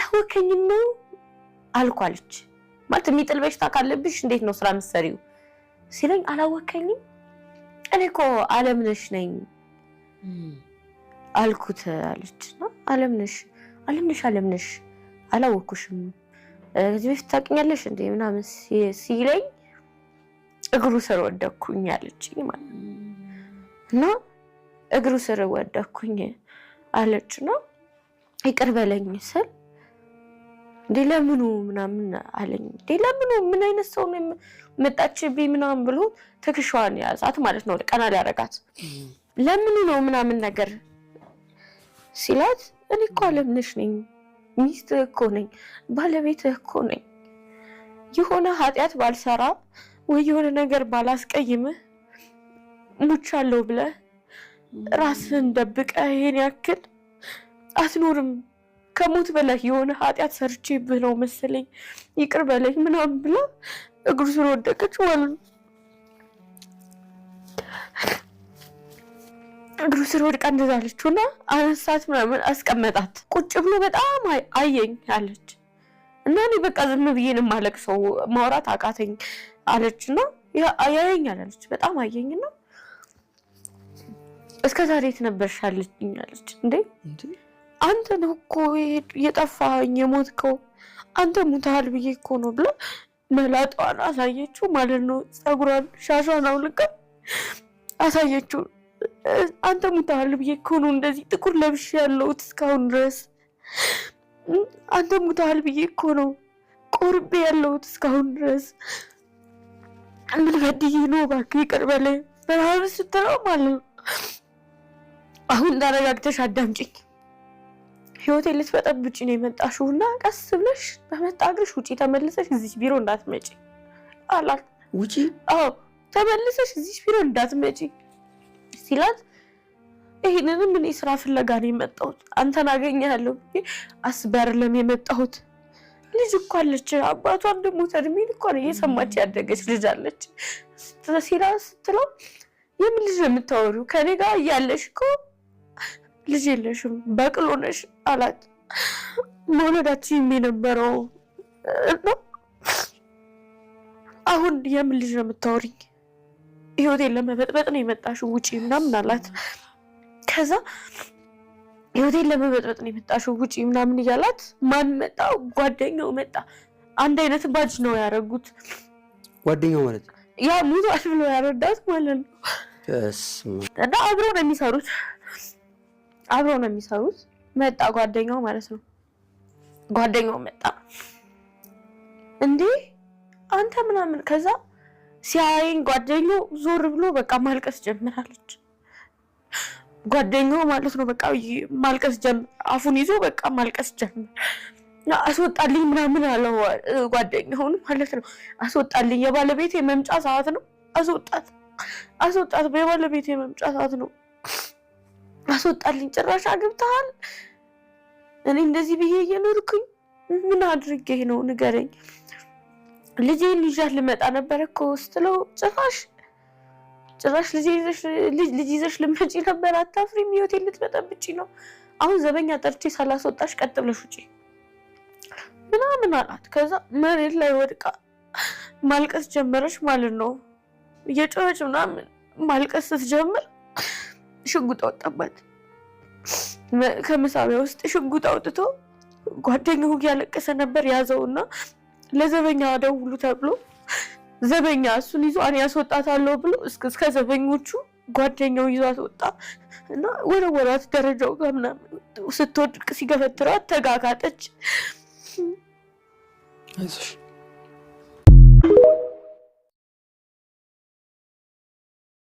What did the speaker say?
አላወከኝም ነው አልኩ አለች። ማለት የሚጥል በሽታ ካለብሽ እንዴት ነው ስራ የምትሰሪው ሲለኝ አላወከኝም፣ እኔ እኮ አለምነሽ ነኝ አልኩት አለች። እና አለምነሽ አለምነሽ አለምነሽ አላወኩሽም፣ ከዚህ በፊት ታውቂኛለሽ እንዴ ምናምን ሲለኝ እግሩ ስር ወደኩኝ አለችኝ ማለት ነው። እና እግሩ ስር ወደኩኝ አለች እና ይቅር በለኝ ስል እንዴ ለምኑ ምናምን አለኝ። እንዴ ለምኑ ምን አይነት ሰው ነው መጣችብኝ ምናምን ብሎ ትከሻዋን ያዛት ማለት ነው። ቀና ሊያረጋት ለምኑ ነው ምናምን ነገር ሲላት እኔ እኮ አለምነሽ ነኝ፣ ሚስትህ እኮ ነኝ፣ ባለቤትህ እኮ ነኝ። የሆነ ኃጢአት ባልሰራ ወይ የሆነ ነገር ባላስቀይምህ ሙቻለሁ ብለህ ራስህን ደብቀህ ይሄን ያክል አትኖርም። ከሞት በላይ የሆነ ኃጢአት ሰርቼብህ ነው መሰለኝ ይቅር በለኝ ምናምን ብላ እግሩ ስር ወደቀች ማለት ነው። እግሩ ስር ወድቃ እንደዛ አለችው እና አነሳት ምናምን አስቀመጣት። ቁጭ ብሎ በጣም አየኝ አለች እና እኔ በቃ ዝም ብዬ ነው የማለቅሰው፣ ማውራት አቃተኝ አለች እና ያየኛል አለች። በጣም አየኝና እስከ ዛሬ የት ነበርሽ አለችኝ አለች። እንዴ አንተ ነው እኮ የጠፋኸኝ የሞትከው አንተ ሙተሃል ብዬ እኮ ነው ብላ መላጧን አሳየችው ማለት ነው። ፀጉሯን ሻሿን አውልቃ አሳየችው። አንተ ሙተሃል ብዬ እኮ ነው እንደዚህ ጥቁር ለብሼ ያለሁት እስካሁን ድረስ። አንተ ሙተሃል ብዬ እኮ ነው ቆርቤ ያለሁት እስካሁን ድረስ። ምን በድዬ ነው እባክህ ይቅር በለኝ ምናምን ስትለው ማለት ነው። አሁን ተረጋግተሽ አዳምጪኝ፣ ህይወቴን ልትበጠብጪ ነው የመጣሽው እና ቀስ ብለሽ በመጣ እግርሽ ውጪ፣ ተመልሰሽ እዚህ ቢሮ እንዳትመጪ አላት። ውጪ? አዎ ተመልሰሽ እዚህ ቢሮ እንዳትመጪ ሲላት ይሄንንም እኔ ስራ ፍለጋ ነው የመጣሁት፣ አንተን አገኘሃለሁ ብዬ አስቤ አይደለም የመጣሁት። ልጅ እኮ አለች፣ አባቷን ደግሞ እድሜን እኮ ነው እየሰማች ያደገች ልጅ አለች ስትለው የምን ልጅ ነው የምታወሪው? ከኔ ጋር እያለሽ እኮ ልጅ የለሽም በቅሎ ነሽ አላት። መውለዳችን የነበረው እና አሁን የምን ልጅ ነው የምታወሪኝ? ህይወቴን ለመበጥበጥ ነው የመጣሽው ውጪ ምናምን አላት። ከዛ ህይወቴን ለመበጥበጥ ነው የመጣሽው ውጪ ምናምን እያላት ማን መጣ? ጓደኛው መጣ። አንድ አይነት ባጅ ነው ያደረጉት። ጓደኛው ማለት ያ ሙቷል ብሎ ያረዳት ማለት ነው። እና አብረው ነው የሚሰሩት አብረው ነው የሚሰሩት። መጣ ጓደኛው ማለት ነው። ጓደኛው መጣ እንዴ አንተ ምናምን። ከዛ ሲያየኝ ጓደኛው ዞር ብሎ በቃ ማልቀስ ጀምራለች። ጓደኛው ማለት ነው በቃ ማልቀስ ጀምር፣ አፉን ይዞ በቃ ማልቀስ ጀምር። አስወጣልኝ ምናምን አለው ጓደኛውን ማለት ነው። አስወጣልኝ፣ የባለቤት የመምጫ ሰዓት ነው። አስወጣት፣ አስወጣት፣ የባለቤት የመምጫ ሰዓት ነው። አስወጣልኝ፣ ጭራሽ አግብተሃል። እኔ እንደዚህ ብዬ እየኖርኩኝ ምን አድርጌ ነው ንገረኝ። ልጄን ይዣት ልመጣ ነበር እኮ ስትለው ጭራሽ ጭራሽ ልጅ ይዘሽ ልመጪ ነበር። አታፍሪም? ህይወቴን ልትበጠብጪ ነው። አሁን ዘበኛ ጠርቼ ሳላስወጣሽ ቀጥ ብለሽ ውጪ ምናምን አላት። ከዛ መሬት ላይ ወድቃ ማልቀስ ጀመረች ማለት ነው። እየጮኸች ምናምን ማልቀስ ስትጀምር ሽጉጥ አወጣባት። ከመሳቢያ ውስጥ ሽጉጥ አውጥቶ ጓደኛው እያለቀሰ ነበር ያዘውና ለዘበኛ ደውሉ ተብሎ ዘበኛ እሱን ይዞ እኔ ያስወጣታለሁ ብሎ እስከ ዘበኞቹ ጓደኛው ይዟት ወጣ እና ወረወራት ደረጃው ጋር ምናምን። ስትወድቅ ሲገፈትራት ተጋጋጠች። አይዞሽ።